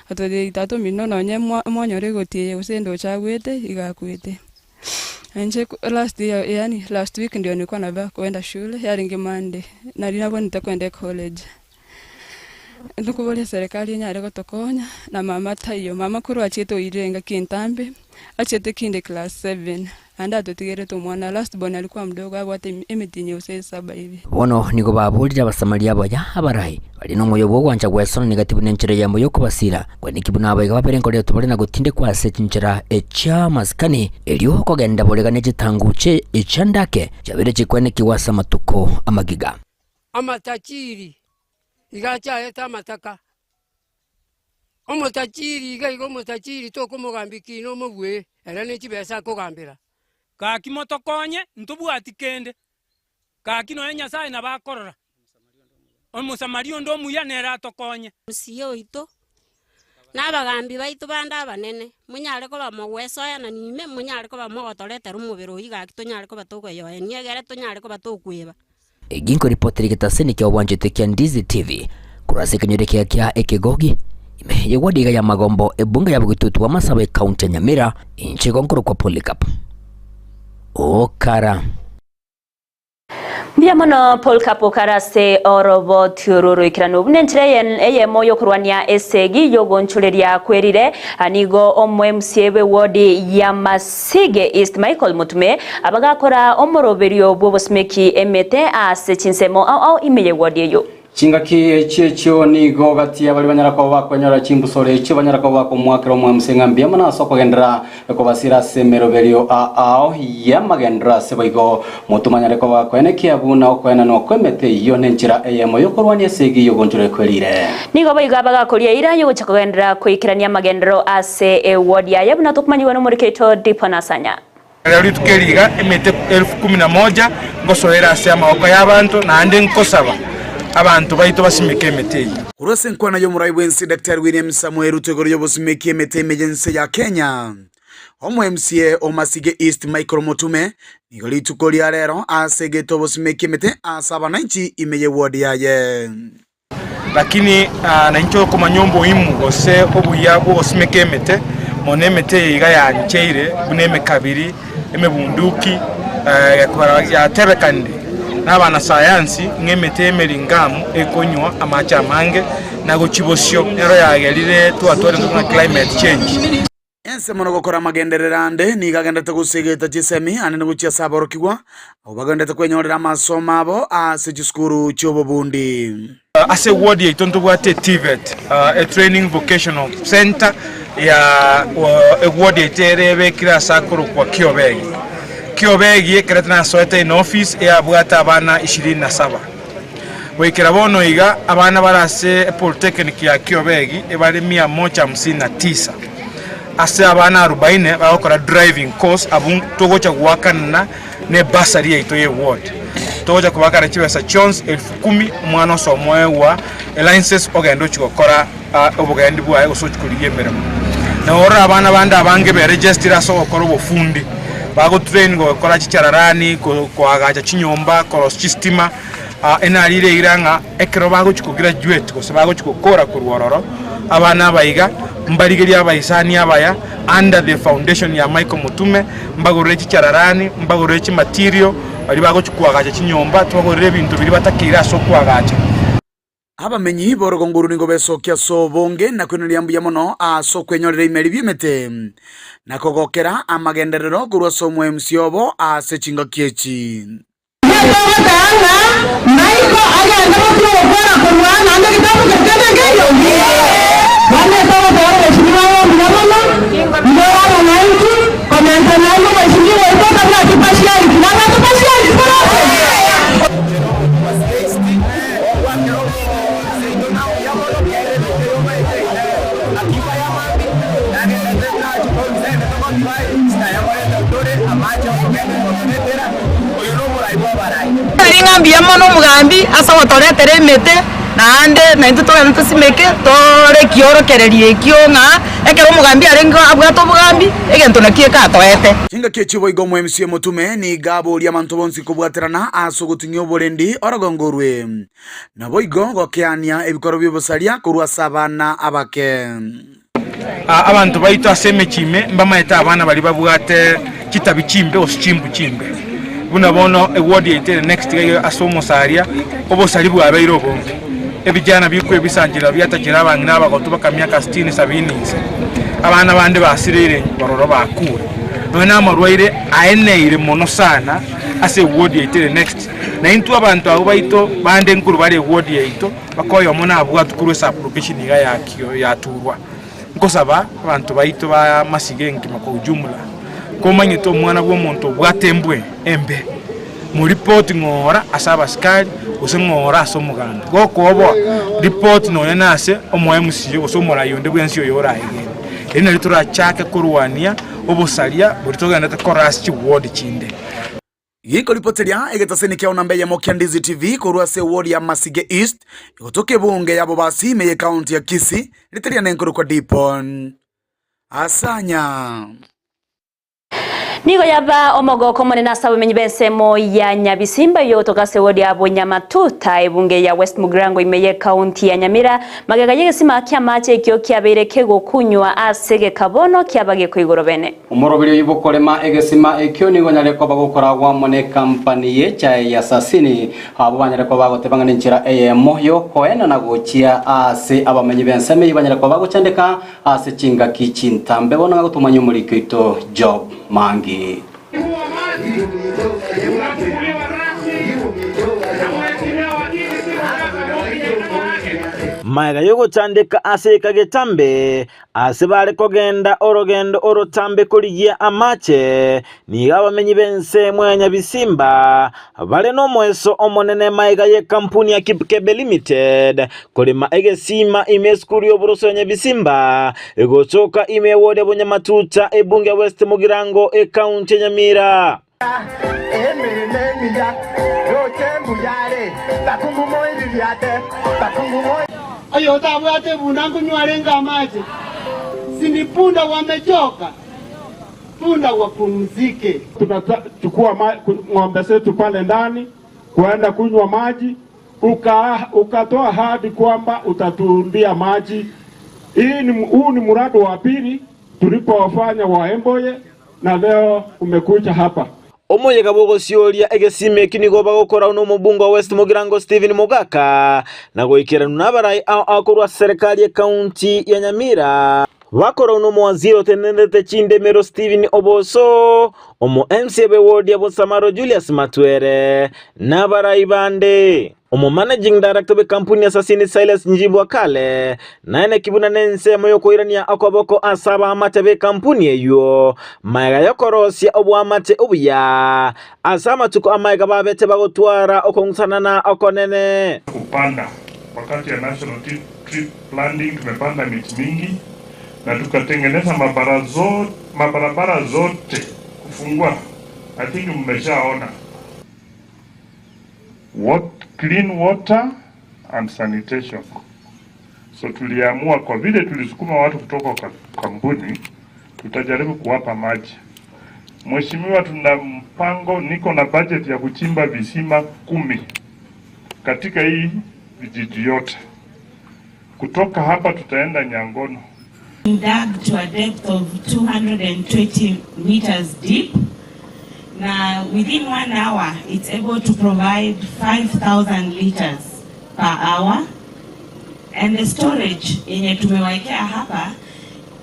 Atotebia tata omino nonye mwanyora egoti eye gose endoche agwete, iga akwete. Inche last year yaani last week ndio nilikuwa navaa kuenda shule yarenge Monday, nari nabwenerete koenda ecollege. Ntokoboria eserekari enyare gotokonya, na mama taiyo, mama korwa achiete oirire engaki entambe, achiete kinde class seven, naende atotigerete omwana last born alikuwa mdogo abwate emitinyi gose saba hivi. Bono nigo baborire Abasamaria abaya abarai, bare nomoyo bw'ogwancha gwesona gati buna enchera eyemo y'okobasiira, Kwaneki buna abaiga babere nkoretwa bare na gotindekwa ase chinchera chi'amasikani, erio okogenda borega ne chitanguche echiandake chiabeire chikwenekigwa ase amatuko amagiga. Amatachiri iga achaete amataka, omotachiri iga iga omotachiri tokomogambia kina omobue, ere ne chibesa akogambera. Gaki motokonye, ntobwati kende. Gaki nonya Nyasae nabo akorora. Omosamaria onde omuya nere atokonye. Omosie oito, na abagambi baito bande abanene, monyare koba mogwesoyana nime, monyare koba mogotoretera omobere oyio gaki tonyare koba tokoyoenia egere tonyare koba tokweba. Egi nkoripotera egetaseni kia obwanchete kia Ndizi TV korwa ase ekenyoro ekiya kia Ekegogi, ime y'eward iga ya Magombo, ebunge ya Bogetutu bwa Masaba ecounty ya Nyamira, inche igo nkorokwa Polycarp Okara. Mbuya mono Paul Kapokara ase oroboti oro oroikeranu buna enchera eyemo y'okorwania esegi y'ogonchoreria kwerire. Nigo omo-MCA bw'ewodi ya Masige East Michael Mutume abagakora omoroberio bw'obosimeki emete ase chinsemo ao ao ime y'ewodi eyio. Chingaki echio echio nigo gati y'abaria banyara koba bakwenyora chimbusoro echio banyara koba bakomoakera omwamuse ng'a mbuya mono ase okogenderera kobasira ase emeroberio ao y'amagenderero ase boigo motomanyare koba koenekia buna okoenanwa kw'emete eyio nenchera eyemo y'okorwania esegi y'ogonchora ekwerire. Nigo boigo abagakoria eira y'ogocha kogenderera koikerania amagenderero ase ewodi yaye buna tokomanyigwa nomoriki oito Dipo Nasanya. Rero rituko eri iga emete elfu kumi na moja ngosoera ase amaboko y'abanto, naende nkosaba abanto baito basimeke emete eyio. Korwa ase enkwana y'omorai bw'ense Daktari William Samoei Ruto igoro y'obosimeki emete ime y'ense ya Kenya, omo MCA o Masige East Michael Mutume nigo rituko ria rero asegete obosimeki emete ase abananchi ime y'eward yaye. Lakini nainche okomanya oboimu gose obuya bw'ogosimeka emete, mono emete eye iga yancheire buna emekabiri, emebunduki, yatebekanire nabanasayansi ng'a emete y'emeringamu ekonywa amache amange na gochia bosio nero yagerire twatwarire buna climate change. Ense mono gokora amagenderero ande nigo agenderete gosegeta chisemi anene gochia ase aborokigwa, abwo bagenderete kwenyorera amasomo abo ase chisukuru chi'obobundi. Ase eward yaito ntobwate TVET, a training vocational centre ya eward yaito ere ebekire ase akorokwa Kiobegi. Kiobegi ekero nasoete in office eyabwate abana ishirini na saba. Goikera bono iga abana bare ase epolytechnic ya Kiobegi ebare mia moja hamsini na tisa. Ase abana arubaine bagokora driving course abwo togocha goakanana ne bursary yaito ye ward. Togocha kobakana chibesa chionsi elfu kumi omwana osoma oegwa elicense ogende ochia gokora obogendi bwaye gose ochia korigia emeremo. Na orore abana bande abange beregestire ase ogokora obofundi. Bagotrain gokora chichararani, koagacha chinyomba, korosia chistima, enarire eira ng'a ekero bagochia kograduate gose bagochia gokora korwa ororo, abana aba iga mbarigerie abaisani abaya under the foundation ya Michael Mutume, mbagorere chichararani, mbagorere chimaterial, baria bagochia koagacha chinyomba, tobagorere ebinto biria batakeire ase okoagacha. Abamenyi b'orogongo orwo nigo besokia ase obonge na koiraneria mbuya mono ase okwenyorera eimeri bi'emete, na kogokera amagenderero korwa ase omoemsi obo ase chingaki echi. Togoteba ng'a Michael agende gotira ogokwana korwa naende egetabu keria kende nkeiyo? Bono togoteba omweshimiwa oyo mbuya mono, igoro abanainchi, komenta naye omweshimiwa oito otabwati partiality, nabwate partiality korende? Ng'a mbuya mono omogambi ase ogotoretera emete, naende naintwe togende tosimeke tore ekiorokererio ekio ng'a ekero omogambi arenge abwate obogambi, egento nakio ekatoete. Chingaki echi boigo omoemisi omotume nigo aboria abanto bonsi kobwaterana ase ogoting'ia oborendi orogongo orwe, naboigo gokeania ebikoro bi'obosaria korwa ase abana abake. Abanto baito ase emechie ime mbamaete abana baria babwate chitabi chimbe gose chimbu chimbe. Buna bono eward yaito ere next iga iga ase omosaria, obosari bwabeire obonge. Ebijana bikwebisanchera biatachire abang'ina abagotu baka miaka sitini sabini inse. Abana bande basireire bororo bakure. Nonya na amarwaire aeneire mono sana ase eward yaito ere next. Na intwe abanto abwo baito bande nkorwa bare eward yaito. Mpaka oyomo nabwatwe korwa esublocation iga yaturwa. Nkosaba abanto baito ba Masiga engima kwa ujumla, komanyete omwana bwa omonto obwate embwe embe, moripoti ng'ora ase abasikari gose ng'ora ase omoganda. Gokoboa, ripoti nonya na ase omo MCA gose omorai onde bwensi oyo oraegene. Erio nario torachake korwania obosaria boria togenderete korora ase chiward chinde. Gekoripoteria egetaseni kiao namba eyemo kia Ndizi TV korwa ase eward ya Masige East, egotoka ebunge ya Bobasi ime ye county ya Kisii, riteria nenkorokwa Dipon Asanya. Nigo yaba omogoko omonene ase abamenyi b'ensemo ya Nyabisimba eyio gotoka ase eward ya Bonyamatuta ebunge ya West Mugirango ime ye county ya Nyamira magega y'egesima ki'amache ekio kiabeire kegokunywa ase egekabono kiaba gekoigoro bene. Omoroberi oyio bw'okorema egesima ekio nigo onyare koba gokoragwa amo n'ekampani y'echae ya Sasini, abwo banyare koba bagoteba ng'a nenchera eyemo y'okoenana gochia ase abamenyi b'ensemo eyio banyare koba bagochandeka ase chingaki chintambe. Bono ng'a gotomanya omoriki oito Job Mangi. Magega y'ogochandeka ase ekagetambe, Ase bare kogenda orogendo orotambe korigia amache, nigo abamenyi b'ensemo ya Nyabisimba bare nomoeso omonene magega y'ekampuni ya Kipkebe Limited korema egesima ime esukuru y'oboroso ya Nyabisimba egotoka ime eward ya Bonyamatuta ebunge ya West Mugirango ekaunti ya Nyamira. Emeremo emiya, roche mbuya are, bakungu moiririate, bakungu moi. Oyotabwate ebunda nkonywa arenge amache, si ni punda wamechoka, punda wapumzike. Tunachukua ng'ombe zetu pale ndani kuenda kunywa maji, ukatoa ahadi kwamba utatuundia maji. Hii ni, huu ni mradi wa pili tulipofanya wa Emboye na leo umekuja hapa. Omoyega bw'ogosioria egesima eki nigo bagokorwa nomobunge wa West Mugirango Stephen Mogaka na goikeranu nabarai ao ao korwa ase serikali y'ekaunti ya Nyamira. Bakorwa nomowaziri otenenerete chindemero Stephen Oboso, omo MCA bw'ewodi ya Bosamaro Julius Matwere nabarai bande. Omomanaging Director bw'ekampuni ya Sasini Silas Njibwa Kale naeneki buna nensemo y'okoirania okoboko ase abaamate b'ekampuni eyio magega y'okorosia oboamate obuya ase amatuko amagega babete bagotwara okong'usanana okonene. Kupanda wakati ya National Tree Planting tumepanda miti mingi na tukatengeneza mabarabara zote kufungua I think mmeshaona. What, clean water and sanitation. So tuliamua kwa vile tulisukuma watu kutoka kwa kampuni, tutajaribu kuwapa maji. Mheshimiwa, tuna mpango, niko na budget ya kuchimba visima kumi katika hii vijiji yote. Kutoka hapa tutaenda Nyangono. Dug to a depth of 220 meters deep. Na within one hour, it's able to provide 5,000 liters per hour. And the storage yenye tumewekea hapa,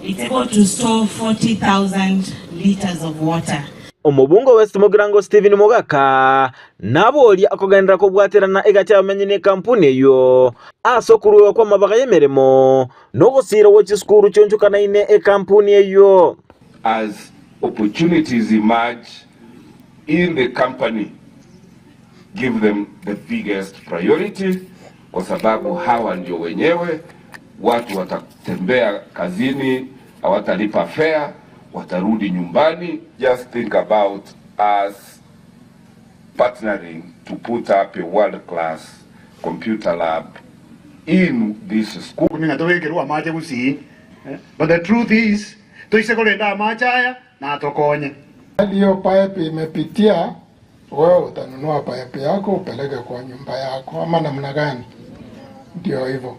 it's able to store 40,000 liters of water. Omobunge o West Mugirango Stephen Mogaka naboria okogenderera kobwaterana egati y'abamenyi n'ekampuni eyio ase okoruegwa kw'amabaga y'emeremo na ogosiira gwe chisukuru chionchokanaine ekampuni eyio. As opportunities emerge in the company give them the biggest priority kwa sababu hawa ndio wenyewe watu watatembea kazini, hawatalipa fare, watarudi nyumbani. Just think about us partnering to put up a world class computer lab in this school. Ng'a tobekerwe amache gusii, but the truth is toise korenda amache aya natokonye. Hali hiyo pipe imepitia, wewe utanunua pipe yako upeleke kwa nyumba yako ama namna gani? Ndio hivyo.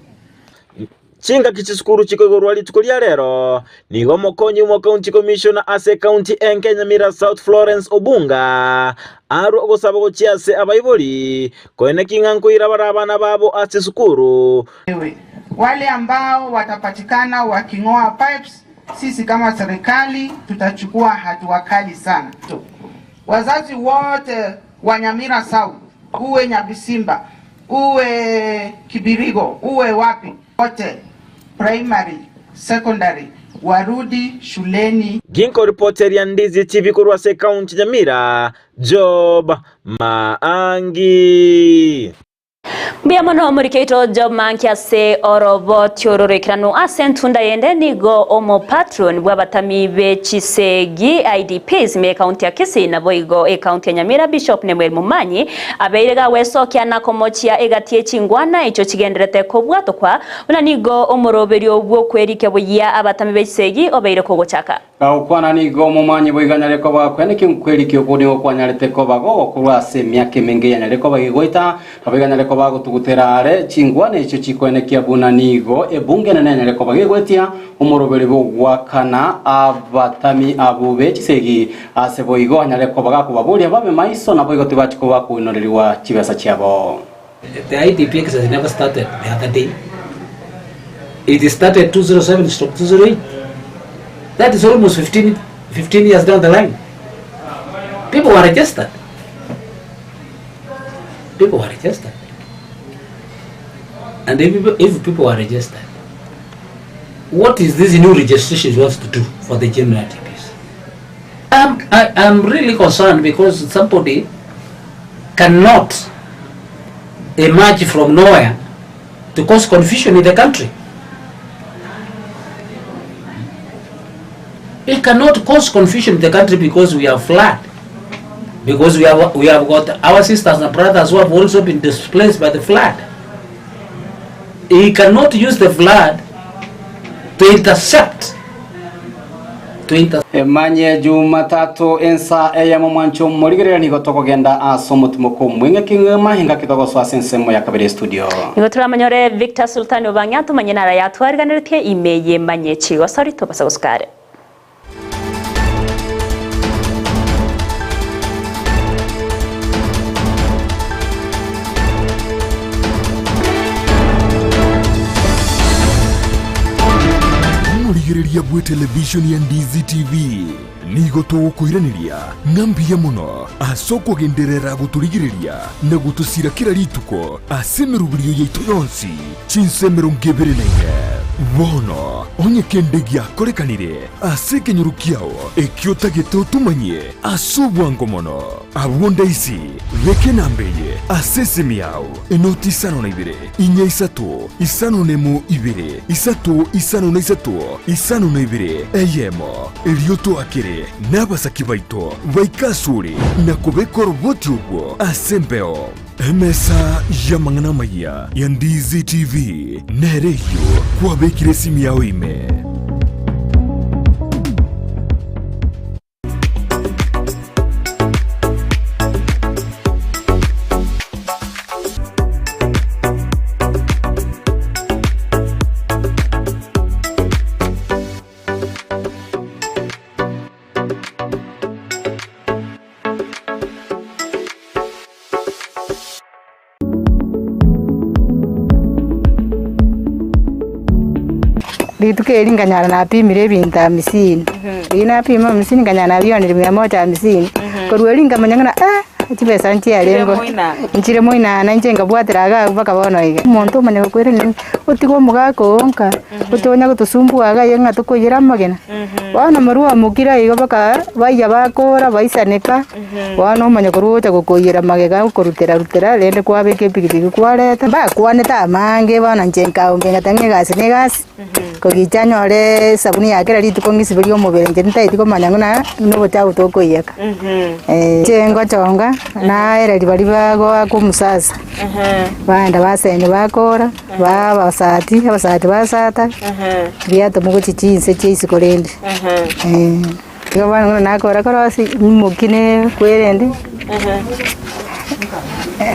Chingaki chisukuru chikoigorwa rituko ria rero, nigo omokonyi bwa County Commissioner ase ekaunti enke ya Nyamira South Florence Obunga arwe ogosaba gochia ase abaibori koeneki ng'a nkoira bare abana babo ase esukuru. Wale ambao watapatikana waking'oa pipes, sisi kama serikali tutachukua hatua kali sana. Wazazi wote wa Nyamira South, uwe Nyabisimba, uwe Kibirigo, uwe wapi, wote primary, secondary warudi shuleni. Ginkoripoteria Ndizi TV korwa ase ekaunti ya Nyamira, Job Maangi. Mbuya mono omoriki oito Job Maangi ase oroboti oro roikeranu ase entunda yende nigo omopatron bw'abatami be chisegi IDPs ime ekaunti ya Kisii naboigo ekaunti ya Nyamira Bishop Nemuel Momanyi abeire gagwesokia na komochia egati ye chingwana echio chigenderete kobwatokwa buna nigo omoroberio bw'okwerikia buya abatami be chisegi obeire kogochaka. Gagokwana nigo omomanyi boigo anyare koba kwenekia okwerikia okwo nigo kwanyarete koba gogokorwa ase emiaka emenge yanyarire koba gegoita, naboigo anyare koba agotugutera are chingwana echio chikoenekia buna nigo ebunge enene yanyare koba gegoetia omoroberi bw'ogoakana abatami abwo be chisegi, ase boigo anyare koba gakobaboria babe maiso naboigo tibachi koba koinorerigwa chibesa chiabo. The IDP exercise never started the other day. It started 207 stroke 208. That is almost 15, 15 years down the line. People were registered. People were registered. And if people, if people were registered, what is this new registration you have to do for the general IDPs? I'm, I, I'm really concerned because somebody cannot emerge from nowhere to cause confusion in the country. It cannot cause confusion in the country because we have flood. Because we have, we have got our sisters and brothers who have also been displaced by the flood. He cannot use the flood to intercept to intercept. Emanye Jumatatu ensa eyemo mwancho omorigereria nigo tokogenda ase omotimoko omweng'e king'ima engaki togosoa ase ensemo ya kabere estudio. Nigo toramonyore Victor Sultani Obang'e atomanye nara yatwariganeretie ime y'emanye chigosori tobasa gosuka are. Omorigereria bw'etelevishoni ya Ndizi TV nigo togokoiraneria ng'a mbuya mono ase okogenderera gotorigereria na gotosira kera rituko ase emeroberio yaito yonsi chinsa 24. Bono onye kende giakorekanire ase ekenyoro kiao ekio otagete otomanyie ase obwango mono, abwo ndaisi beka enamba eye ase esimi yao, enoti isano na ibere, inya isato, isano nemo ibere, isato isano na isato, isano na ibere, eyemo. Erio toakere nabasaki baito baike asore na kobeka oroboti orwo ase embeo. Emesa y'amang'ana amayia ya Ndizi TV nere eyio kwabekire esimi yao ime. Rituko eri nkanyora napimire ebinto hamsini, riria napima hamsini nkanyora nabionire mia moja hamsini, korwa erio nkamanya ng'a eh, chibesa nchiarenge nchire moinana inche nkabwatera iga abwo mpaka bono iga. Omonto omanya gokoiraneria otige omogaka oo nka, otonya gotosumbua iga iga ng'a tokoiyera amagena, bono morwe omokire igo mpaka baiya bakora baisaneka, bono omanye korwa ogocha gokoiyera magega okorutera rutera rende kwabeka epikipiki kwareta. Mbakwanete amange bono inche nkaumia ngateba ng'a egasi na egasi, kogicha nyore esabuni ya kera rituko ng'isiberie omobere inche ntageti komanya buna buna obochafu tokoiyeka. Inche ngochonga, naereria baria bagoaka omosasa, baenda basenya bakora, baa abasati, abasati basata, biatoma gochia chinse chia isiko rende. Igo bono buna nakora korosia imoki ne kwerende,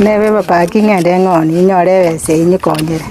nebe epaki ng'ende ng'onie nyore ebesa eywo nyekonyere.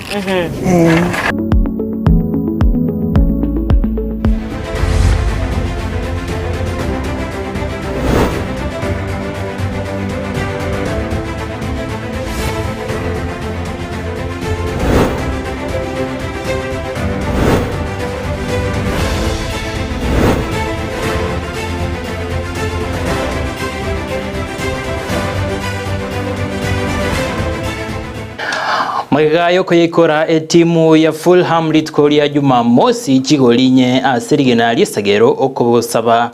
Magega y'okoyeikora etimu ya Fulham rituko ria Jumamosi chigori inye ase rigena ri'esagero okobosaba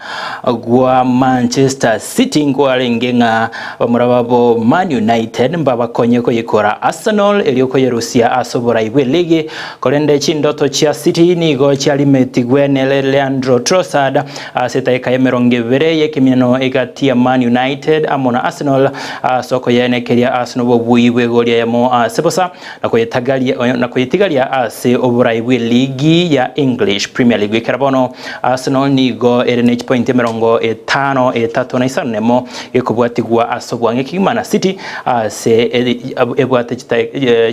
gwa Manchester City nkwarenge ng'a bamura babo Man United mbabakonye koyekora Arsenal erio koyerusia ase oborai bw'eligi Korende chindoto chia City nigo chiarimetigwe nere Leandro Trossard ase etaika y'emerongo ebere y'ekemiano egati ya Man United amo na Arsenal ase okoyenekeria Arsenal obobui bw'egori eyemo ase bosa na koyetagaria na koyetigaria ase oborai bw'eligi ya English Premier League. Goikera bono Arsenal nigo ere ne chipointi emerongo etano etato na isano nemo gekobwatigwa ase obwang'e kegima na City ase ebwate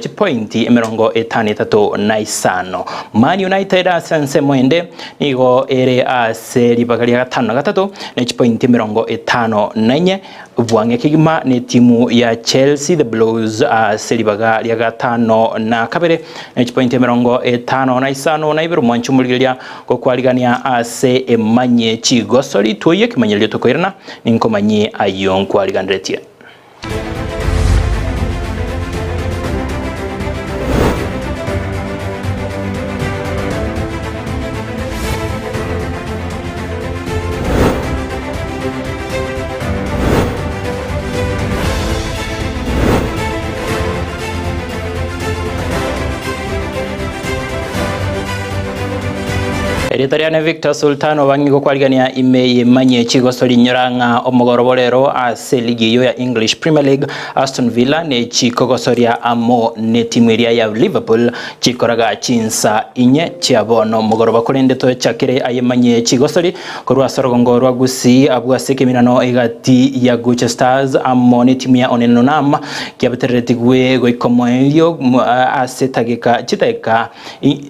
chipointi emerongo etano etato na isano. Man United ase ensemo ende nigo ere ase ribaga ria gatano na gatato ne chipointi emerongo etano na inye, bwang'e kegima ne timu ya Chelsea the Blues ase ribaga ria gatano na kabere ne chipointi emerongo etano na isano na ibere. Omwanchi omorigereria gokwarigania ase emanye chigosori twoiye ekemanyererio tokoirana ninkomanyie ayio nkwariganeretie. Erieta riane Victor Sultan obang'i gokwarigania ime yemanye chigosori nyora ng'a omogorobo rero ase eligi eyio ya English Premier League Aston Villa nechikogosoria amo netimu eria ya Liverpool chikoraga chinsa inye chia bono mogoroba korende tochakere ayemanye chigosori korwa ase orogongo rwa Gusii abwo ase ekeminano egati ya Gucha Stars amo netimu ya Onenonam kiabetereretigwe goika omoerio ase tageka chitageka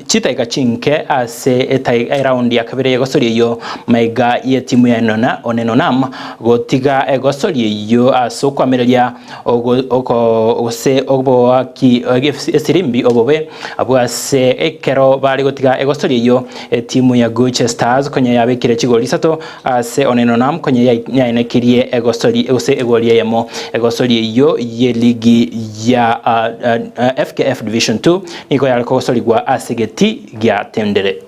Chidakika chinke ase eraundi ya kabere y'egosoria eyio, maiga y'etimu ya Onenonam gotiga egosoria eyio ase okoamereria gose oboaki esirimbi obobe abwo ase ekero bare gotiga egosoria eyio etimu ya Guche Stars konya yabekire chigori isato ase Onenonam konya yaenekirie egosori gose egori eyemo egosoria eyio y'eligi ya FKF Division 2 Nigo yare kogosorigwa ase egetii gia tendere.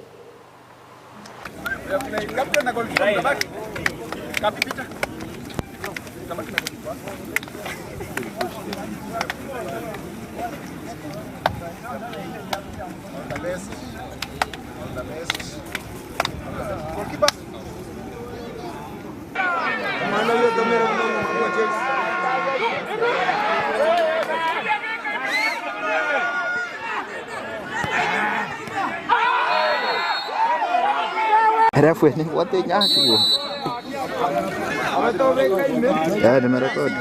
Refu nebwate enyasi bo. Eh, nimerekodi.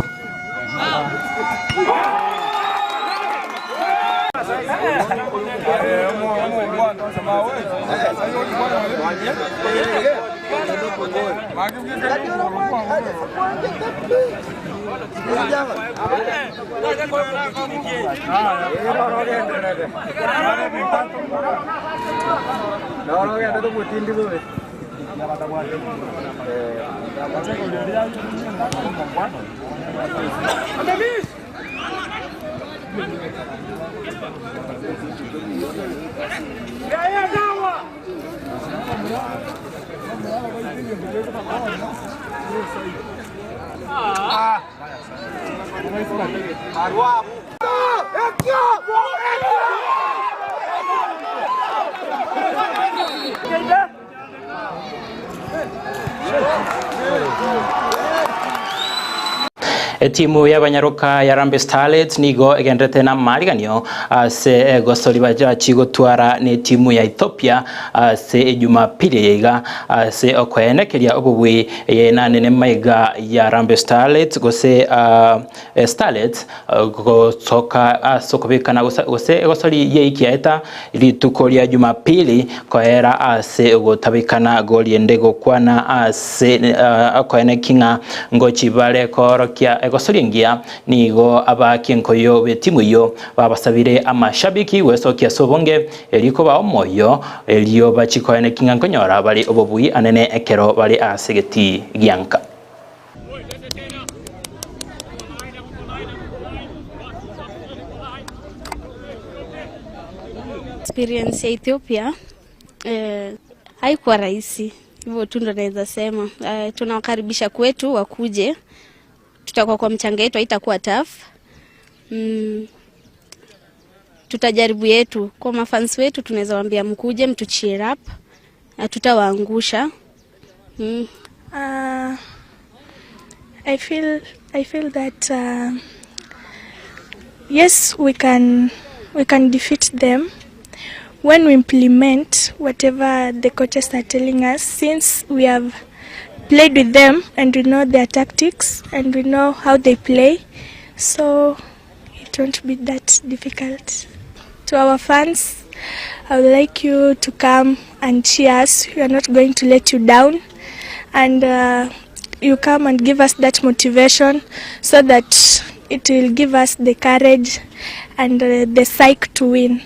Etimu y'abanyaroka ya Harambee Starlets nigo egenderete namariganio ase egosori bachi gotwara n'etimu ya Ethiopia ase ejumapili eye iga ase okoenekeria obobui eye nanene maiga ya Harambee Starlets gose uh, Starlets gosoka ase okobekana gose egosori yeikiaeta rituko ria Jumapili koera ase ogotabekana goriende gokwana ase uh, okoeneki ng'a ngochi bare koorokia egosori engiya nigo abaki enkoyo b'etimu eyio babasabire amashabiki gwesokia ase obonge erikoba omoyo erio bachikoeneki ng'a nkonyora bare obobui anene ekero bare ase egeti gianka. Experience ya Ethiopia haikuwa rahisi, hivyo tu ndo naweza sema. Tunawakaribisha kwetu wakuje, tutakuwa kwa mchanga yetu, haitakuwa tough. Tutajaribu yetu kwa mafans wetu, tunaweza waambia mkuje mtu cheer up, hatutawaangusha. I feel that yes, we can defeat them when we implement whatever the coaches are telling us, since we have played with them and we know their tactics and we know how they play, so it won't be that difficult. To our fans, I would like you to come and cheer us. We are not going to let you down, and you come and give us that motivation so that it will give us the courage and the psych to win.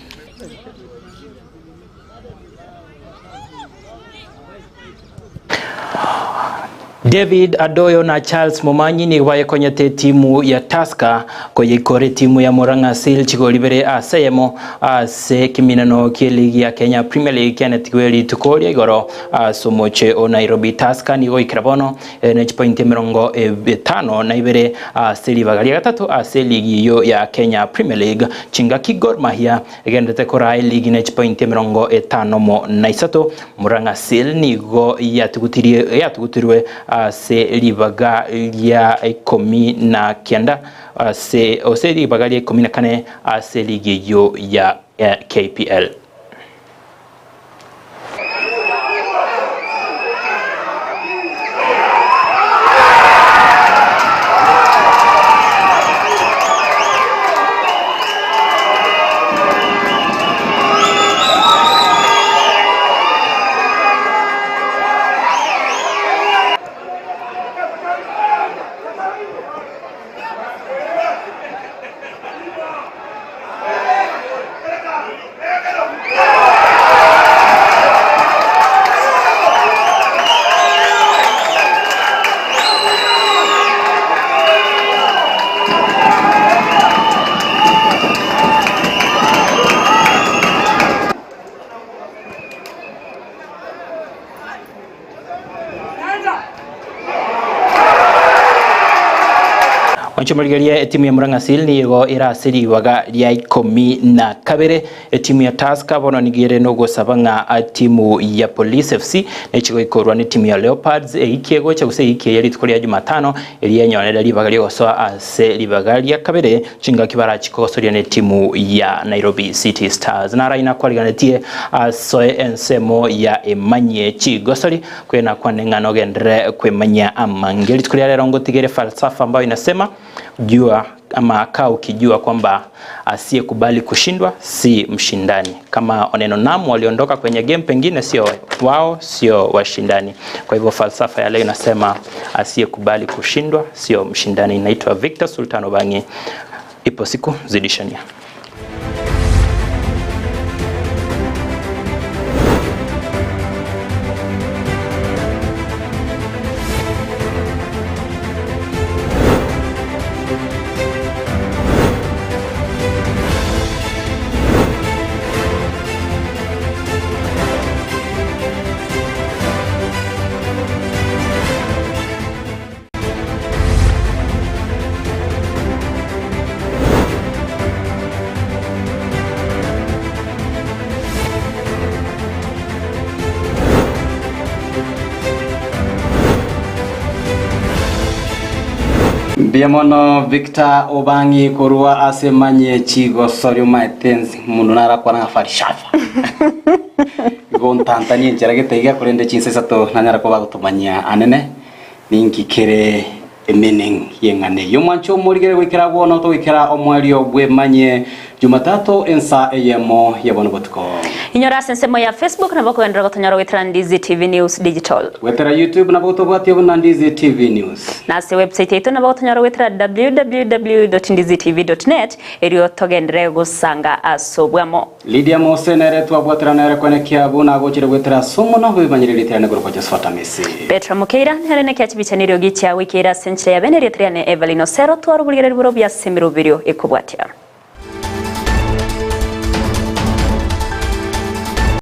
David Adoyo na Charles Momanyi nigo bayekonyete timu ya Tusker koyeikora timu ya Murang'a Seal chigori ase eyemo ase kiminano kie ligi ya Kenya Premier League kianetigwe rituko ria igoro ase omoche o Nairobi. Tusker nigo ikera bono ne chipointi emerongo etano na ibere ase ribaga ria gatatu ase ligi iyo ya Kenya Premier League. Chingaki Gor Mahia egendete koraa eligi ne chipointi emerongo etano mo na isato. Murang'a Seal nigo yatugutirie yatugutirwe ase ribaga ria 19 ase ose ribaga ria 14 ase ligi eyo ya KPL. Onchomorigeria etimu ya Murang'a Seal nigo irasiriwaga ria 12. Etimu ya Tusker bono nigere nogosaba ng'a timu ya Police FC nechigo ikorwa ni timu ya Leopards eikie gocha gose eikie ya rituko ria Jumatano eria nyonera ribaga riogosoa ase ribaga ria kabere chingaki barachikogosoria ne timu ya Nairobi City Stars. Nara inakwariganetie asoe ensemo ya emanye chigosori kwena kwane ng'ano gendere kwemanya amange rituko ria rero ngotigere falsafa ambayo inasema jua ama kaa ukijua kwamba asiyekubali kushindwa si mshindani. Kama Oneno Nam waliondoka kwenye game, pengine sio wao, sio washindani. Kwa hivyo falsafa ya leo inasema asiyekubali kushindwa sio mshindani. Inaitwa Victor Sultan Obangi. Ipo siku zidishania. Mbuya mono Victor Obang'i korwa ase manye chigosorio maete mundu narakwana ng'a farishafa igo ntantanie enchera gete iga korende chinsa isato nanyara koba gotomanyia anene ninki kere emeaning y'eng'ana eyio omwancho omorigere goikera bono togoikera omoerio bwemanye Jumatatu ensa eyemo ya bono botuko. Inyora ase ensemo ya Facebook nabo okogenderera gotonyora goetera Ndizi TV News Digital. Goetera YouTube nabo tobwatie buna Ndizi TV News. Na ase website yaito nabo ogotonyora goetera www.ndizitv.net erio togenderere gosanga ase obwamo. Lydia Mose nere twabwatera nere kwenekia buna agochire goetera ase omonwa bw'ebimanyereri ritirane korokwa Josephat Amisi. Petro Mokeira nere nekia chibicha neriogi chia goikeera ase enchera ya bene erieta riane Evelyn Osero tware oborigereri bore obuya ase emeroberio ekobwatia.